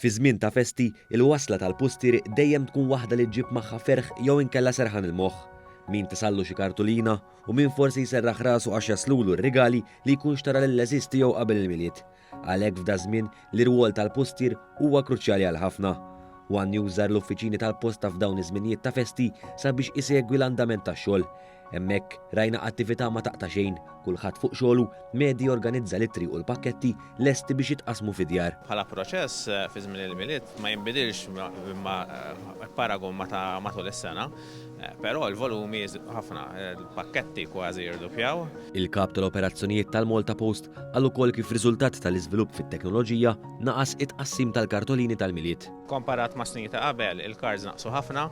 Fi żmien ta' festi, il-wasla tal-pustieri dejjem tkun waħda li ġġib magħha ferħ jew inkella serħan il-moħħ. Min tasallu xi kartolina u min forsi jserraħ rasu għax jaslulu r-rigali li jkun xtara lill-għeżież tiegħu qabel il-Milied. Għalhekk f'daż-żmien l-irwol tal-pustier huwa kruċjali għal ħafna. One News żar l-uffiċini tal-posta f'dawn iż-żminijiet ta' festi sabiex isegwi l-andament tax-xogħol. Hemmhekk rajna attività ma taqta' xejn, kulħadd fuq xogħlu, Mehdi jorganizza l-ittri u l-pakketti lesti biex jitqassmu fid-djar. Bħala proċess fi żmien il-Milied ma jinbidilx paragun ma ta' matul is-sena, però l-volumi jiżdiedu ħafna, il-pakketti kważi jirduppjaw. Il-Kap tal-Operazzjonijiet tal-Malta Post qal ukoll kif riżultat tal-iżvilupp fit-teknoloġija naqas it-tqassim tal-kartolini tal-Milied. Komparat ma' snin ta' qabel, il-cards naqsu ħafna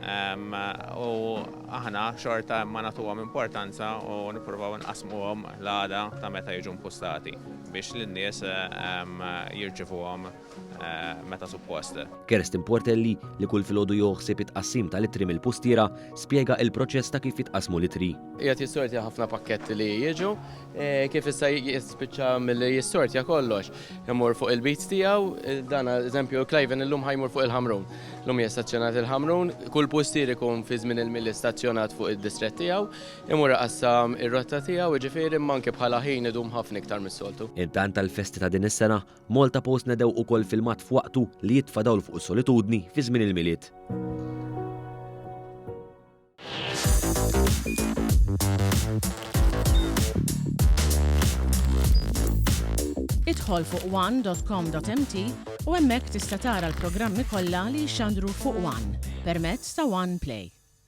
u aħna xorta imma nagħtuhom importanza u nippruvaw nqassmuhom l-għada ta' meta jiġu mpustati biex lin-nies jirċivuhom meta suppost. Kerstin Portelli, li kull filgħodu jieħu ħsieb it-tqassim tal-ittri mill-pustiera, spjega il-proċess ta' kif jitqassmu l-ittri. Qiegħed jissortja ħafna pakketti li jiġu, Kif issa jispiċċa milli jissortja kollox, imur fuq il-beats tiegħu, dan eżempju Cliven illum ħajmur fuq il-Ħamrun. Illum hija stazzjonat il-Ħamrun, kull pustier ikun fi żmien il-milli stazzjonat fuq id-distrett tiegħu, imur iqassam ir-rotta tiegħu, jiġifieri imma anke bħala ħin idum ħafna iktar mis-soltu. Intant għall-festi ta' din is-sena, Malta Post nedew ukoll filmat f'waqtu li jitfa' dawl fuq is-solitudni fi żmien il-Milied. Idħol fuq one.com.mt u hemmhekk tista' tara l-programmi kollha li jixxandru fuq One permezz ta' One Play.